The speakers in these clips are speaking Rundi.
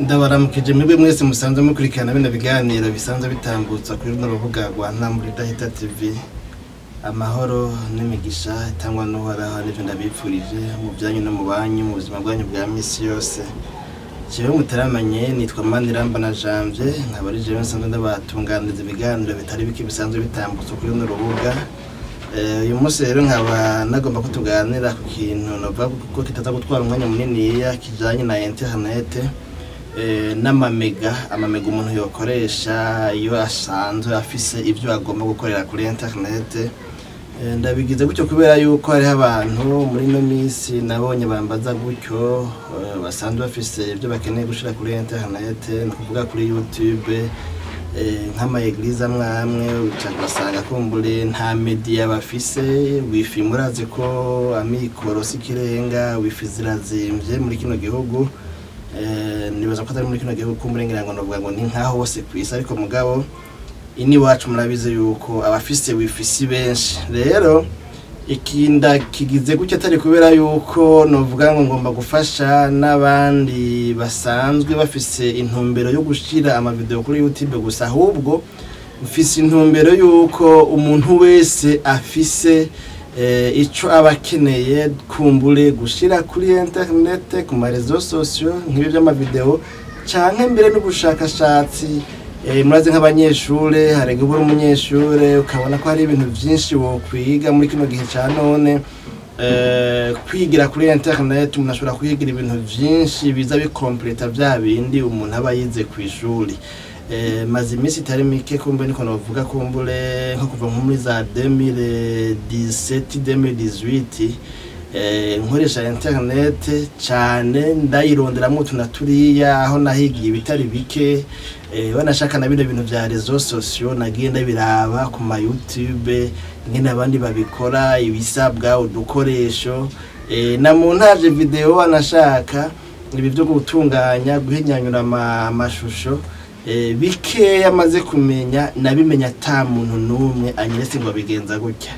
Ndabaramukije mwebwe mwese musanzwe mukurikirana bino biganiro bisanzwe bitambutsa kuri runo rubuga rwa Ntamburidahita TV. Amahoro n'imigisha itangwa n'Uhoraho nivyo ndabipfurije mu byanyu no mu banyu, mu buzima bwanyu bwa misi yose. Jewe mutaramanye nitwa Manirambona Janvier, nkaba ari jewe nsanzwe ndabatunganiriza ibiganiro bitari bike bisanzwe bitambutsa kuri runo rubuga. Uyu munsi rero nkaba nagomba ko tuganira ku kintu novuga ko kitaza gutwara umwanya muniniya, kijanye na internet n'amamega, amamega umuntu yokoresha iyo asanzwe afise ivyo agomba gukorera kuri internet. Ndabigize gutyo kubera yuko hariho abantu muri ino minsi nabonye bambaza gutyo, basanzwe bafise ivyo bakeneye gushira kuri internet, ni ukuvuga kuri YouTube, nk'ama église amwe amwe uca ugasanga kumbure nta media bafise, wifi. Murazi ko amikoro si ikirenga, wifi zirazimvye muri kino gihugu. Nibaza ko atari muri kino gihugu, kumbure ngira ngo novuga ngo ni nka hose kw'isi, ariko mugabo ini iwacu murabizi yuko abafise wifi si benshi. Rero ikinda kigize gutya atari kubera yuko novuga ngo ngomba gufasha n'abandi basanzwe bafise intumbero yo gushira amavideo kuri YouTube gusa, ahubwo mfise intumbero yuko umuntu wese afise ico aba akeneye kumbure gushira kuri internet, ku ma réseaux sociaux, nk'ibi vy'amavideo canke mbere n'ubushakashatsi. Murazi nk'abanyeshure, hari igihe uba uri umunyeshure ukabona ko hari ibintu vyinshi wokwiga muri kino gihe ca none. Kwigira kuri internet, umuntu ashobora kwigira ibintu vyinshi biza bikompleta vya bindi umuntu aba yize kw'ishuri. Maze iminsi itari mike, kumbe niko novuga, kumbure nko kuva nko muri za 2017, 2018, nkoresha internet cane, ndayironderamwo utu na turiya, aho nahigiye ibitari bike. Banashaka na bino bintu vya réseaux sociaux nagiye ndabiraba ku ma YouTube ingene abandi babikora, ibisabwa, udukoresho, na montage vidéo, wanashaka ibi vyo gutunganya, guhinyanyura amashusho. Bikeya amaze kumenya nabimenya ata muntu n'umwe anyeretse ngo abigenza gutya.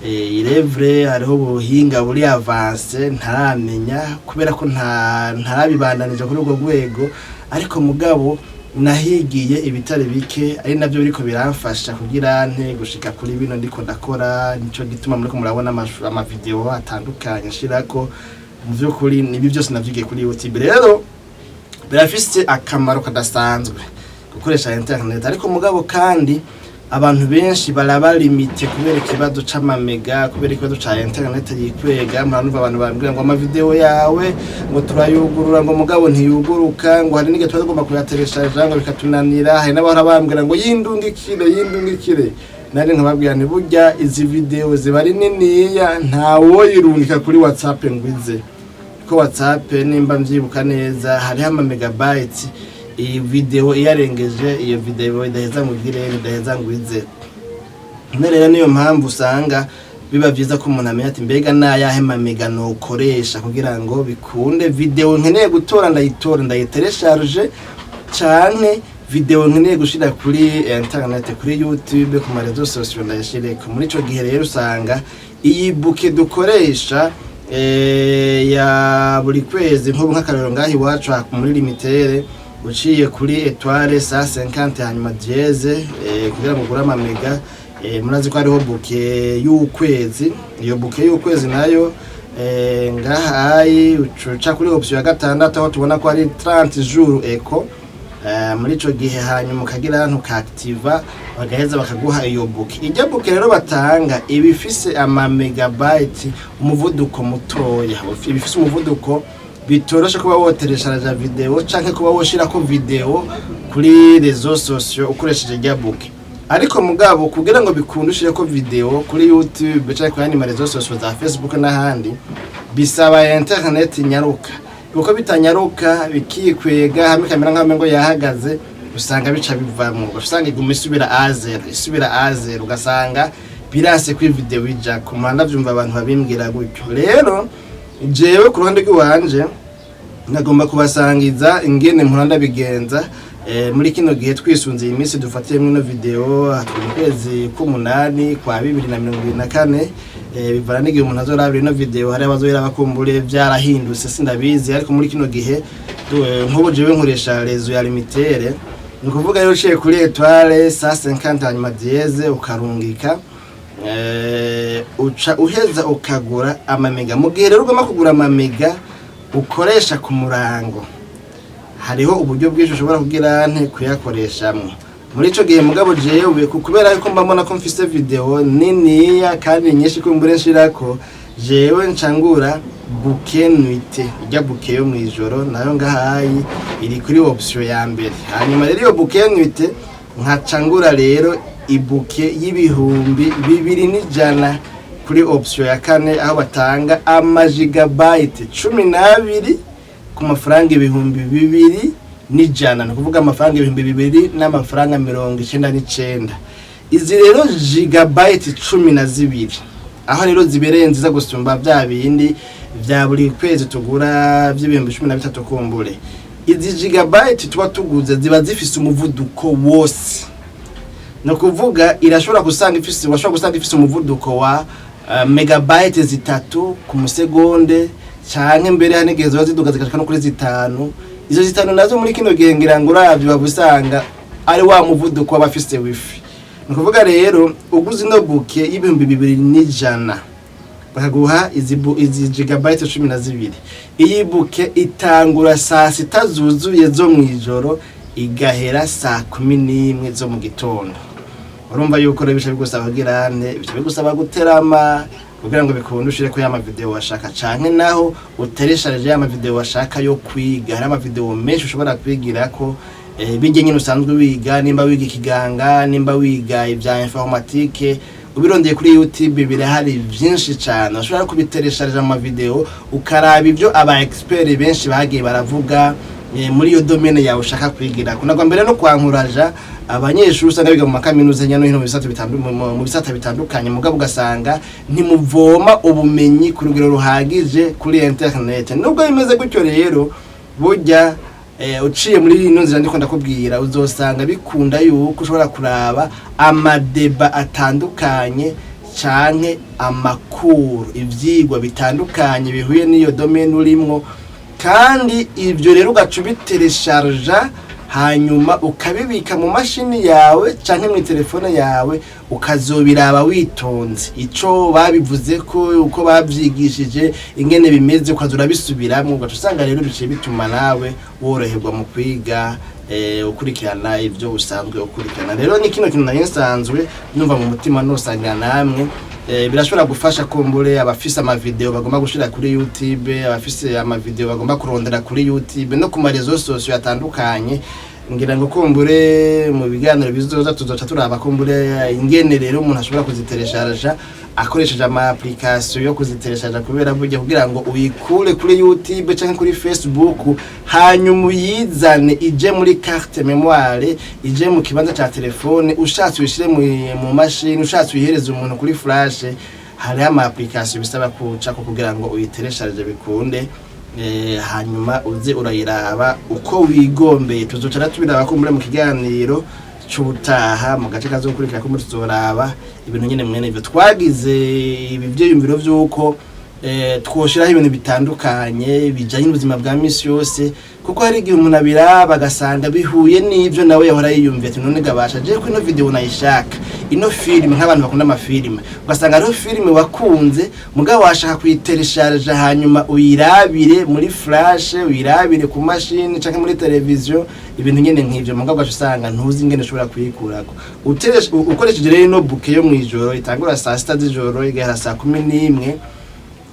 Irevre hariho ubuhinga buri avancé ntaramenya kubera ko ntarabibandanije kuri urwo rwego, ariko mugabo nahigiye ibitari bike, ari navyo biriko biramfasha kugira nte gushika kuri bino ndiko ndakora. Nico gituma muriko murabona amavideo atandukanye nshirako. Mu vy'ukuri nibi byose navyigiye kuri YouTube. Rero birafise akamaro kadasanzwe gukoresha internet, ariko mugabo kandi abantu benshi baraba limité kubera ikibazo c'amamega, kubera ikibazo ca internet yikwega. Murumva abantu bambwira ngo amavideo yawe ngo turayugurura, ngo mugabo ntiyuguruka, ngo hari n'igihe tuba tugomba kuyatereshaja ngo bikatunanira. Hari n'abahora bambwira ngo yindungikire, yindungikire. Nari nkababwira nti burya izi video ziba ari niniya, ntawoyirungika kuri WhatsApp ngo ize, ko WhatsApp, nimba mvyibuka neza, hariho ama megabytes iyi video iyarengeje, iyo video idaheza ngo igire, idaheza ngo ize. None rero niyo mpamvu usanga biba vyiza ko umuntu amenya ati mbega nayahe mamega nokoresha kugira ngo bikunde video nkeneye gutora ndayitora, ndayiteresharge, canke video nkeneye gushira kuri internet, kuri YouTube, ku ma réseaux sociaux, ndayashireko. Muri ico gihe rero usanga iyi bouquet dukoresha ya buri kwezi, nk'ubu nk'akarorero ngaho iwacu muri Lumitel, uciye kuri étoile 150 hanyuma dièse kugira ngo ugure amamega, murazi ko hariho bouquet y'ukwezi. Iyo bouquet y'ukwezi nayo, ngahayi uca kuri option ya gatandatu, aho tubona ko ari 30 jours eco. Muri ico gihe hanyuma ukagira ntukaactiva, bagaheza bakaguha iyo bouquet. Ijya bouquet rero batanga iba ifise ama megabyte, umuvuduko mutoya, iba ifise umuvuduko bitoroshe kuba wotereshaja video canke kuba woshirako video kuri réseaux sociaux ukoresheje rya bouquet. Ariko mugabo kugira ngo bikunde ushireko video kuri YouTube canke ku yandi ma réseaux sociaux za Facebook n'ahandi, bisaba internet nyaruka, kuko bitanyaruka bikikwega hamwe kamera nk'aho ngo yahagaze, usanga bica bivamwo, usanga iguma isubira à zéro, isubira à zéro, ugasanga biranse ko video ija ku muhanda. Vyumva abantu babimbwira gutyo. Rero jewe ku ruhande rw'iwanje nagomba kubasangiza ingene mpora ndabigenza muri kino gihe twisunze iyi minsi dufatiyemo ino video. Turi mu kwezi k'umunani kwa 2024. Bivana n'igihe umuntu azorabira ino video. Hari abazoyiraba kumbure vyarahindutse, sindabizi, ariko muri kino gihe nk'ubu jewe nkoresha réseau ya Lumitel. Ni ukuvuga rero uciye kuri étoile 150 hanyuma dièse ukarungika, uca uheza ukagura amamega. Mu gihe rero ugomba kugura amamega ukoresha ku murango, hariho uburyo bwinshi ushobora kugira nte kuyakoreshamwo muri ico gihe. Mugabo jewe kubera yuko mba mbona ko mfise video niniya kandi nyinshi kumbure nshirako, jewe ncangura bouquet nuitée, irya bouquet yo mw'ijoro, nayo ngahayi iri kuri option ya mbere. Hanyuma rero iyo bouquet nuitée nkacangura rero ibouquet y'2100 kuri option ya kane, aho batanga amagigabyte 12 ku mafaranga 2100, ni ukuvuga amafaranga 2099. Izi rero gigabyte 12, aho rero zibereye nziza gusumba bya bindi vya buri kwezi tugura vy'ibihumbi 13. Kumbure izi gigabyte tuba tuguze ziba zifise umuvuduko wose, ni ukuvuga irashobora gusanga ifise, washobora gusanga ifise umuvuduko wa megabyte 3 ku musegonde, canke mbere hari n'igihe ziba ziduga zigashika no kuri 5. Izo 5 nazo muri kino gihe ngira ngo uravye waba usanga ari wa muvuduko w'abafise wifi. Ni ukuvuga rero uguze ino bouquet y'2100 bakaguha izi gigabyte 12, iyi bouquet itangura saa sita zuzuye zo mw'ijoro igahera saa 11 zo mu gitondo. Urumva yuko rero bica bigusaba kugira nte, bica bigusaba guterama kugira ngo bikunde ushireko ya mavideo washaka, canke naho utereshaje ya mavideo washaka yo kwiga. Hari amavideo menshi ushobora kwigirako, bijye nyine usanzwe wiga, nimba wiga ikiganga, nimba wiga ibya informatique, ubirondeye kuri YouTube birahari byinshi cyane. Ushobora kubitereshaje mu mavideo ukaraba ibyo aba expert benshi bagiye baravuga muri iyo domaine yawe ushaka kwigira. Kunagwa mbere no kwankuraja abanyeshuri usanga biga mu makaminuza hirya no hino mu bisata bitandukanye, mugabo ugasanga ntimuvoma ubumenyi ku rugero ruhagije kuri internet. Nubwo bimeze gutyo rero, burya uciye muri ino nzira ndiko ndakubwira, uzosanga bikunda yuko ushobora kuraba amadébats atandukanye canke amakuru, ivyigwa bitandukanye bihuye n'iyo domaine urimwo. Kandi ibyo rero ugaca ubiteresharja hanyuma ukabibika mu mashini yawe canke mu telefone yawe, ukazobiraba witonze ico babivuze ko, uko bavyigishije, ingene bimeze, ukaza urabisubiramwo, ugaca usanga rero biciye bituma nawe woroherwa mu kwiga, ukurikirana ivyo usanzwe ukurikirana. Rero ni kino kintu nari nsanzwe numva mu mutima nosangira namwe. Birashobora gufasha kumbure abafise amavideo bagomba gushira kuri YouTube, abafise amavideo bagomba kurondera kuri YouTube no ku maréseaux sociaux atandukanye. Ngira ngo kumbure mu biganiro bizoza tuzoca turaba kumbure ingene rero umuntu ashobora kuzitereshaja akoresheje ama application yo kuzitereshaja, kubera burya kugira ngo uyikure kuri YouTube canke kuri Facebook hanyuma uyizane ije muri carte mémoire, ije mu kibanza ca telefone, ushatse uyishire mu mashini, ushatse uyihereze umuntu kuri flash, hariho ama application bisaba kucako kugira ngo uyitereshaje bikunde, hanyuma uze urayiraba uko wigombeye. Tuzoca tubiraba kumbure mu kiganiro c'ubutaha, mu gace kazokurikira ko tuzoraba ibintu nyene mwene ivyo. Twagize ibi vyiyumviro vy'uko twoshiraho ibintu bitandukanye bijanye n'ubuzima bwa misi yose, kuko hari igihe umuntu abiraba agasanga bihuye n'ivyo nawe yahora yiyumviye, ati: "None gabasha je ko ino video nayishaka, ino filime." Nk'abantu bakunda amafilime, ugasanga hariho filime wakunze mugabo washaka kuyiteresharja hanyuma uyirabire muri flash, uyirabire ku mashini canke muri televiziyo, ibintu nyene nk'ivyo, mugabo ugaca usanga ntuzi ingene ushobora kuyikurako. Ukoresheje rero ino bouquet yo mw'ijoro itangura saa sita z'ijoro igahera saa 11,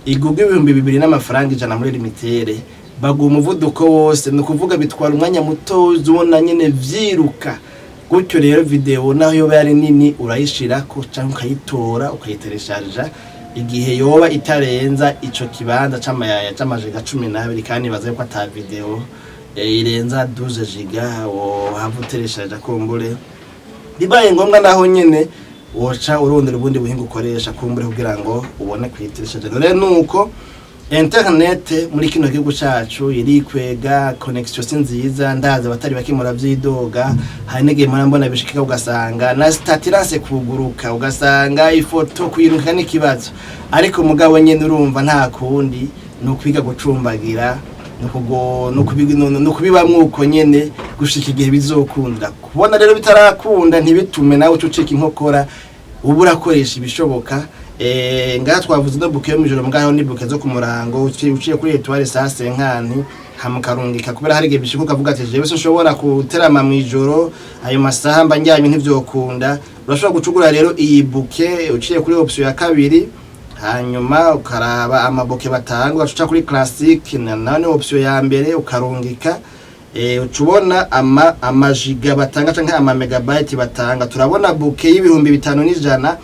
igurwa 2100 muri Lumitel, baguha umuvuduko wose. Ni ukuvuga bitwara umwanya muto, ubona nyene vyiruka gutyo. Rero video naho yoba yari nini urayishirako canke ukayitora ukayiteresharja igihe yoba itarenza ico kibanza c'amayaya c'amagiga 12. Kandi baza yuko ata video irenza 12 giga wohava uteresharja. Kumbure bibaye ngombwa naho nyene woca urondera ubundi buhinga ukoresha kumbure kugira ngo ubone kuyiteresharja. Rero nuko Internet muri kino gihugu cacu irikwega, connexion si nziza. Ndaza abatari bake muravyidoga. Hari n'igihe mpora mbona bishikika, ugasanga na statut iranse kuguruka, ugasanga ifoto kuyiruka n'ikibazo. Ariko mugabo nyene urumva nta kundi, ni ukwiga gucumbagira, ni ukubibamwo uko nyene gushika igihe bizokunda. Kubona rero bitarakunda, ntibitume nawe uca ucika inkokora, uba urakoresha ibishoboka. Ngaha twavuze no bouquet yo mw'ijoro, ngaho ni bouquet zo ku murango, uciye kuri étoile 150, hama ukarungika. Kubera hari igihe bishika ukavuga ati: "Jewe sinshobora guterama mw'ijoro, ayo masaha mba ndyamye, ntivyokunda." Urashobora gucugura rero iyi bouquet uciye kuri option ya kabiri, hanyuma ukaraba ama bouquet batanga, ugaca kuri classique, na ni option ya mbere, ukarungika. Uca ubona ama giga batanga canke ama megabyte batanga. Turabona bouquet y'5100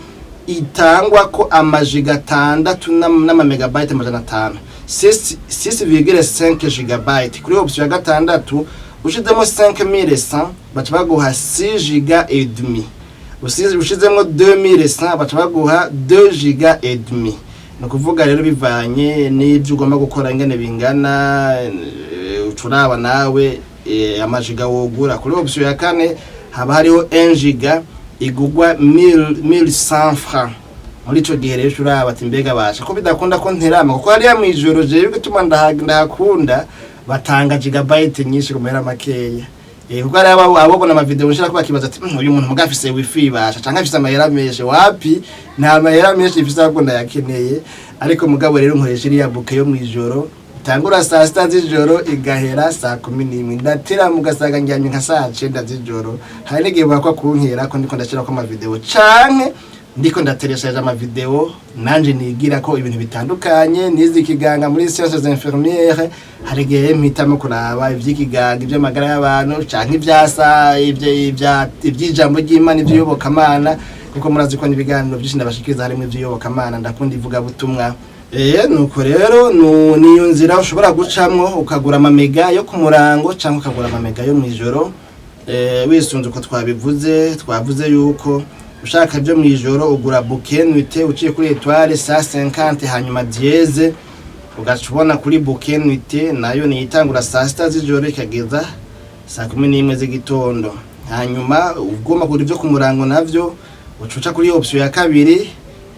itangwa ko ama giga 6 n'ama megabyte 500, 6,5 gigabyte. Kuri option ya gatandatu ushizemo 5100, baca baguha 6 giga et demi. Ushizemo 2100, baca baguha 2 giga et demi. Ni ukuvuga rero bivanye n'ibyo ugomba gukora ingene bingana, uca uraba nawe ama giga wogura. Kuri option ya kane haba hariho 1 giga igugwa 1100 francs. Muri ico gihe rero uraba ati: "Mbega basha ko bidakunda ko nterama?" Kuko hariya mw'ijoro, jewe gituma ndahakunda, batanga gigabyte nyinshi ku mahera makeya. Kuko hari ababona ama video nshira ko bakibaza ati: Uyu muntu muga afise wifi basha, canke afise amahera menshi." Wapi, nta mahera menshi ifise, ahubwo ndayakeneye. Ariko mugabo rero nkoresha iriya bouquet yo mw'ijoro, itangura saa 6 z'ijoro igahera saa 11. Ndatera mugasanga ndyamye nka saa 9 z'ijoro. Hari n'igihe bakwa kunkera ko ndiko ndashirako ama video, canke ndiko ndateresheje ama video nanje nigira ko ibintu bitandukanye. Nize ikiganga muri sciences infirmières. Hari igihe mpitamo kuraba ivy'ikiganga, ivy'amagara y'abantu, canke ivyasa ivy'ijambo ry'Imana, ivy'iyobokamana, kuko murazi ko n'ibiganiro vyinshi ndabashikiriza harimo ivy'iyobokamana. Ndakunda ivugabutumwa. Nuko rero niyo nzira ushobora gucamwo, ukagura ama méga yo ku murango canke ukagura ama méga yo mw'ijoro. Wisunze uko twabivuze, twavuze yuko ushaka ibyo mw'ijoro ugura bouquet nuitée uciye kuri étoile 150, hanyuma dièse, ugaca ubona kuri bouquet nuitée, nayo ni itangura saa 6 z'ijoro ikageza saa 11 z'igitondo. Hanyuma ugomba kugura ibyo ku murango navyo, uca kuri option ya kabiri,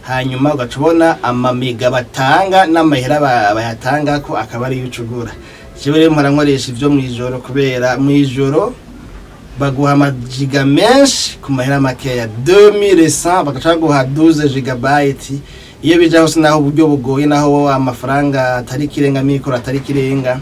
hanyuma ugaca ubona ama méga batanga n'amahera bayatanga ko akaba ariyo ucugura. Jewe rero mpora nkoresha ivyo mw'ijoro, kubera mw'ijoro baguha ama giga menshi ku mahera makeya, 2100 bagaca baguha 12 gigabyte. Iyo bija hose, naho uburyo bugoye, naho amafaranga atari ikirenga, mikoro atari ikirenga,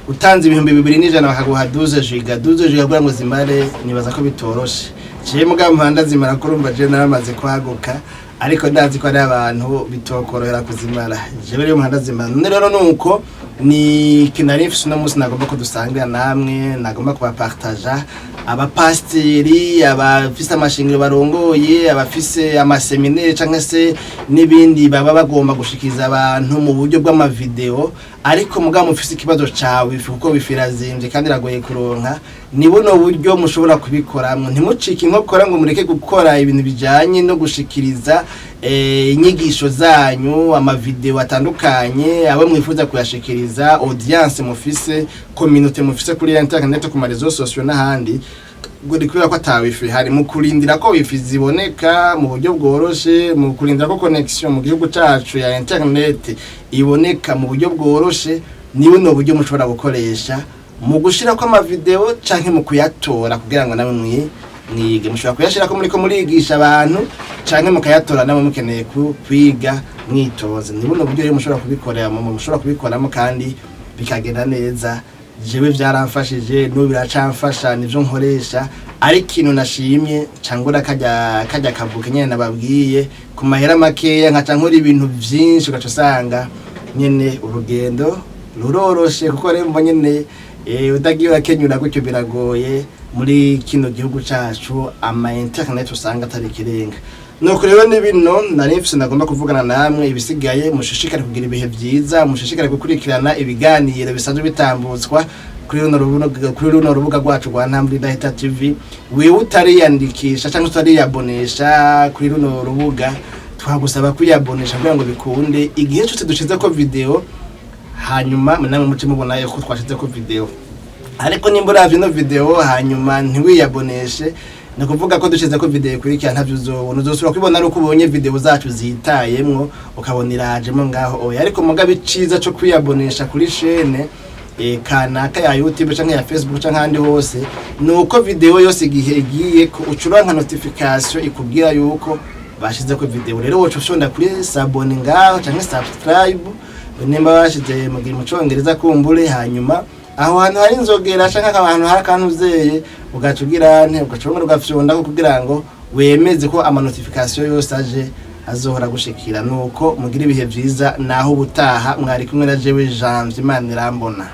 utanze 2100 bakaguha 12 giga. 12 giga kugira ngo zimare, nibaza ko bitoroshe. Jewe mugabo mpanda zimara, kurumva je naramaze kwaguka, ariko ndazi ko ari abantu bitokorohera kuzimara. Jewe rero mpanda zimara. None rero nuko ni kinari mfise uno munsi nagomba ko dusangira namwe, nagomba kubapartaja. Abapasiteri, abafise amashingiro barongoye, abafise ama séminaire canke se n'ibindi baba bagomba gushikiriza abantu mu buryo bw'ama video, ariko mugabo mufise ikibazo ca wifi, kuko wifi irazimvye kandi iragoye kuronka, ni buno buryo mushobora kubikoramwo. Ntimucike inkokora ngo mureke gukora ibintu bijanye no gushikiriza inyigisho zanyu, ama video atandukanye, abo mwifuza kuyashikiriza, audience mufise, communauté mufise kuri internet, ku ma réseaux sociaux n'ahandi, ngo ni kubera ko ata wifi hari. Mu kurindira ko wifi ziboneka mu buryo bworoshe, mu kurindira ko connexion mu gihugu cacu ya internet iboneka mu buryo bworoshe, ni buno buryo mushobora gukoresha mu gushirako ama video canke mu kuyatora, kugira ngo namwe mwige. Mushobora kuyashirako muriko murigisha abantu, canke mukayatora namwe mukeneye kwiga mwitoze. Ni buno buryo rero mushobora kubikorera, mushobora kubikoramo kandi bikagenda neza. Jewe vyaramfashije, n'ubu biracamfasha, nivyo nkoresha. Ari ikintu nashimye, cangura kajya ka bouquet nyene nababwiye, ku mahera makeya nkaca nkora ibintu vyinshi, ugaca usanga nyene urugendo ruroroshe. Kuko rero mba nyene utagiye urakenyura gutyo biragoye muri kino gihugu cacu, ama internet usanga atari ikirenga. Nuko rero ni bino nari mfise nagomba kuvugana namwe. Ibisigaye, mushishikare kugira ibihe vyiza, mushishikare gukurikirana ibiganiro bisanzwe bitambutswa kuri runo rubuga rwacu rwa Ntambwe Idahita TV. Wewe utariyandikisha cyangwa utariyabonesha kuri runo rubuga, twagusaba kwiyabonesha kugira ngo bikunde igihe cyose dushize ko video. Hanyuma namwe muce mubona yuko twashize ko video. Ariko nimba uravye ino video hanyuma ntiwiyaboneshe, ni ukuvuga ko dushize ko video ikurikira ntavyo uzobona. Uzosubira kubibona ari uko ubonye video zacu zitayemwo, ukabona irajemo ngaho. Oya, ariko mugabe iciza co kwiyabonesha kuri chaîne kanaka ya YouTube canke ya Facebook canke ahandi hose, ni uko video yose igihe igiye ko ucuranka notification ikubwira yuko bashize ko video. Rero woca ufyonda kuri s'abonner ngaho canke subscribe nimba bashize mu gihe mu Congereza kumbure. Hanyuma aho hantu hari inzogera canke ahantu hari akantu uzeye, ugaca ugira nte? Ugaca wongera ugafyondako kugira ngo wemeze ko ama notification yose aje azohora gushikira. Nuko mugira ibihe vyiza, naho ubutaha. Mwari kumwe na jewe Janvier Imana irambona.